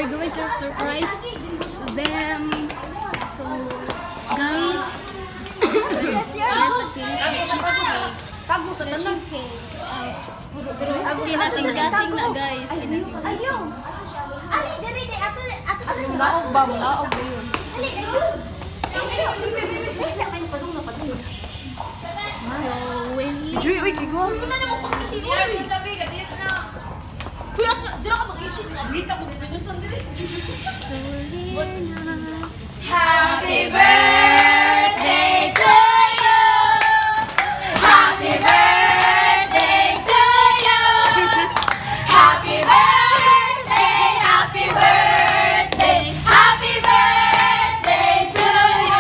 We're going to surprise them. So, guys, there's a cake, cheap cake. The cheap cake. Pero kinasing-kasing na, guys. Kinasing-kasing. Ayaw. Ari, dali, dali. Ato, ato sa Laog ba? Laog ba yun? Dali, ayun. Ay, So, wait. Joy, uy, kigo. So, we're here na. Happy birthday to you. Happy birthday to you. Happy birthday, happy birthday, happy birthday to you.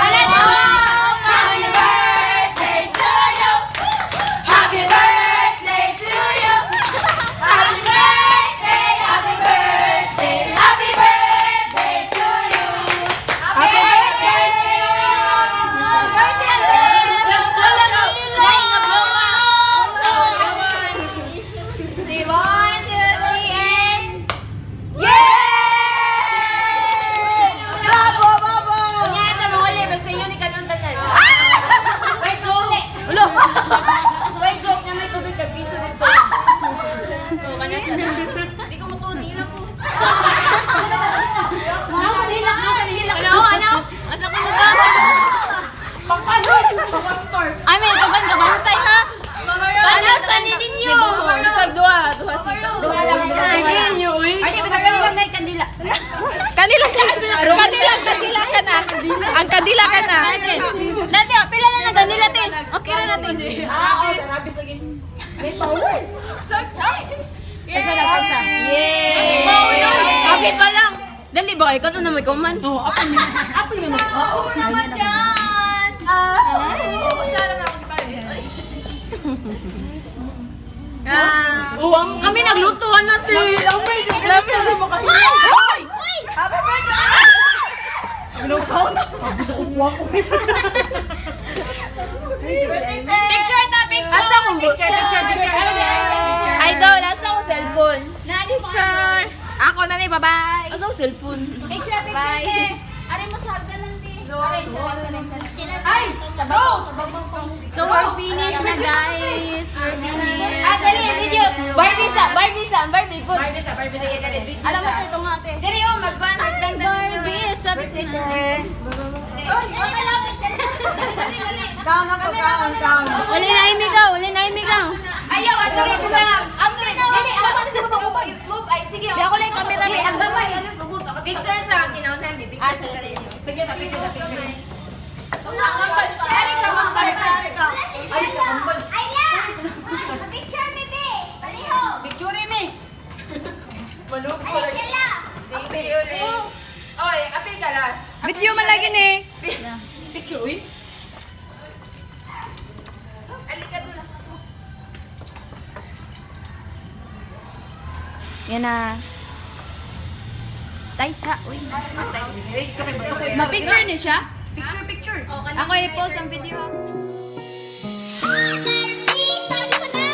Happy birthday to you. Happy birthday to you. Happy birthday, happy birthday, happy birthday to you. Happy birthday to you. Lain nga blow. Three, one, two, three, and yay! Bravo, bravo! Nga ta mga uli, basta yun ni kanon tanan. Wait, joke. Ulo! Wait, joke na may tubig kag piso dito. Oh, kana sa na. Di ko mutuon nila ko. Nasa hilak, nasa hilak. Ano, ano? Asa ko na ba? Pangpano! Pangpastor! Ay, may tugan ka bangstay ha? Ano sa ninyo? Sa duha, duha sita. Duha lang, duha lang. Uy. Ay, di, kandila na kandila. Kanila ka. Kanila, kanila ka na. Ang kandila ka na. Dati, oh, pila na na ganila, te. Okay na natin. Ah, oh, sabi sa gin. May power. Tagsa lang, tagsa. Yay! Kapit pa lang. Dali ba kayo? Kano na may kuman? Oh, apo niya. Apo niya. Oo naman dyan! Oo, sana na ako Ah. Oh, Kami naglutuan natin. Ang may grabe na mo kayo. Hoy! Happy birthday! Ano pa? Picture ta, picture! Asa kong Picture, picture, picture. Idol, asa akong cellphone? Picture! Ako na ni, bye-bye! Asa akong cellphone? Picture, picture, Bye. te. Ari mo sa hagdanan, te. Ari, tsara, tsara, tsara. Sila, Ay! Rose! So, we're finished na, guys. We're finished. Ah, dali, video! Barbie sa, Barbie sa, Barbie, put! Barbie ta, Barbie ta. Dali, video. Alam mo, ito nga, te. Dali, oh, magkuhan, hagdan Barbie, sabi ko na. Down ako, down, down. Uli na imigaw, uli na imigaw. Ayaw, ato rin na. Ato rin. Dali, ako na sa baba. Move, ay, sige. Di ako lang camera Di, ang gamay. Picture sa kinaunhan, di. Picture sa inyo. Sige ta, picture ta, picture. Ari ka, Ari ka, ari ka. Ay, kambal. Ayla! Picture me, be! Paliho! Picture me. Malupot. Ay, sila! Thank you, Lay. Oy, apil ka last. Video man lagi ni. Picture, uy. Alika dun. Yan na. Taysa, uy. Ma-picture ni siya? Picture, picture. Ako i-post ang video. Sabi ko na!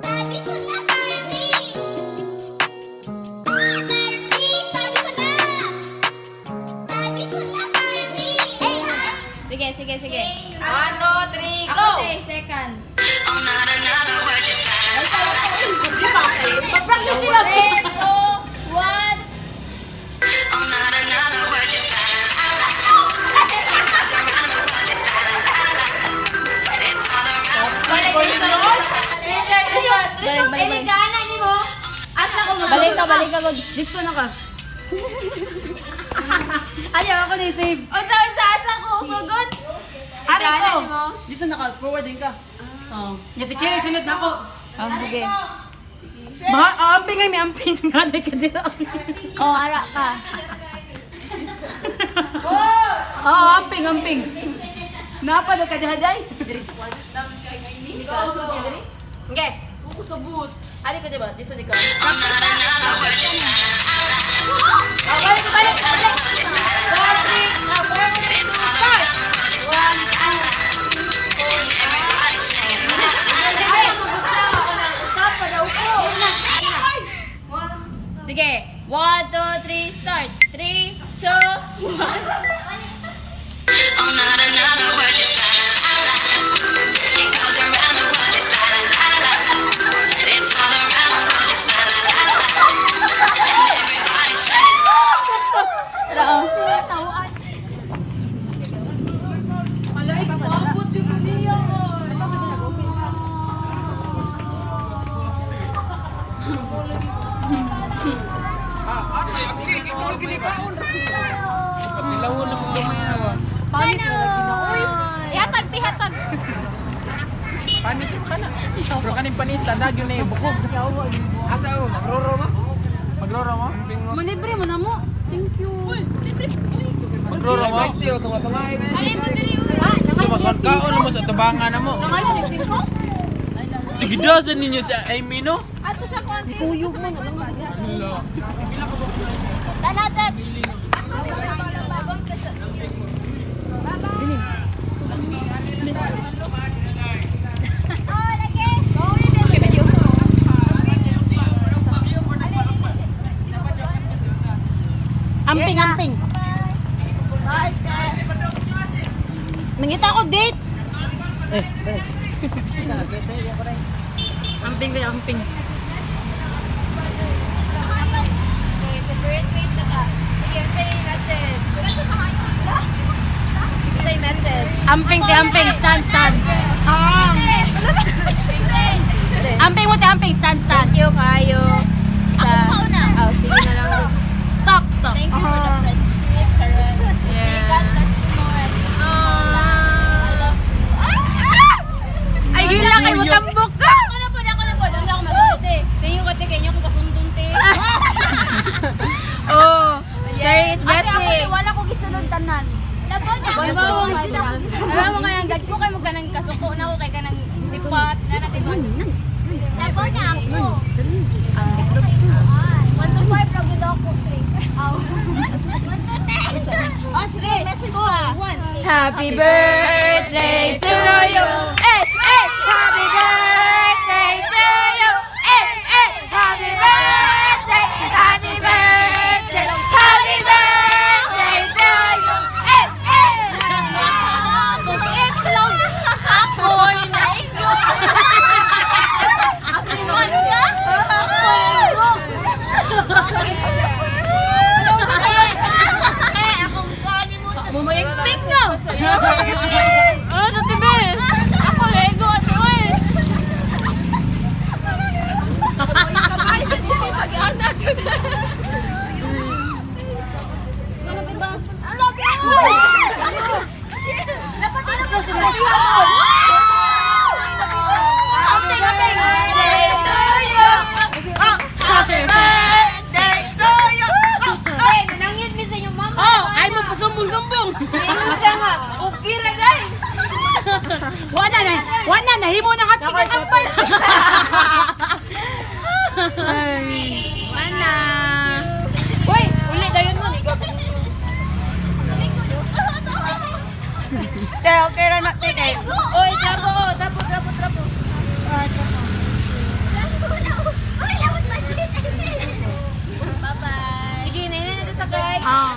Sabi ko na, Barbie! Barbie, sabi ko na! Sabi ko na, Barbie! Ay, ha? Sige, sige, sige. One, two, three, Ako go! say seconds. Pag-practice sila. 3, 2, 1. Picture, picture. Balik, balik, balik. Alika, ana ni mo. Asa ko mo? Balik ka, balik ka. Dixon na ka. Ayaw ako ni save. Unsa, unsa, asa ko sugod? Ari Alika, ko. ana nimo. Dixon na ka, forward din ka. Oh. Ya si Cherry sunod na ako. Oh, sige. Mga amping ay may amping nga na ka dira. Oh, ara ka. Oo, amping amping. Napa na ka diha day. Okay. Kusabot. Ari ko diba? Dixon ikaw. Balik, balik, balik. One, three, four, start. One, two, four, ay, mabuksan ako ng stop pa daw ko. Sige. 1, 2, Pero kaning panita na gyud ni bukog. Asa mo magroro mo? Magroro mo? Manibre mo na mo. Thank you. Magroro mo? Alin mo diri uy. So magkaon mo sa tubangan na mo. Ngayon, nagsingko? Sige dasan ninyo sa Amy no? Ato sa konti. Kuyog mo na lang. Tana, Teps. Oh, lagi. Amping, amping. Nangita ko date. Amping kayo, amping. Okay, separate ways na ka. Sige, say yung message. Say message. Amping te, amping. Stand, stand. Ah. Amping mo te, amping. Stand, stand. Thank you kayo. Sa... Oh, sige na lang. Stop, stop. Thank you for the friendship, Sharon. May God bless you more and give you more love. I love you. Ay, yun lang kayo, tambok ka. Ako na po, ako na po. Doon ako magulit eh. Thank you kate, kanya kung pasundon te. Oh, Cherry's Ate, ako blessing. wala ko gisulod tanan. Labo na. Alam mo nga, dagko kayo mo ganang kasuko na ako kay kanang sipat na natin ba? Labo na ako. 1 to 5 ra gud ako. 1 to 10. Oh, sige. 1. Happy birthday to you. Eh, eh, happy birthday to you. Eh, eh, happy birthday, happy birthday, happy birthday to you. Eh, eh. Kung itlog, ako'y nainyo. Ano ka? Eh, akong kanin mo. Mo-expect no. Ano sa tibi? Ako lego ate oy. Amping, amping. Happy birthday to you. Ay, nanangit mi sa inyong mama. Oh, ay mo pasumbong-sumbong. Ingon siya nga, okay ra dai. Wala na, wala na, himo na katika kampal. Wala. Uy, uli dayon mo ni gag. Te, okay ra na te kay. Oy, trapo, oh, trapo, trapo, trapo. Bye-bye. Sige, nainay na sa kay. Ah.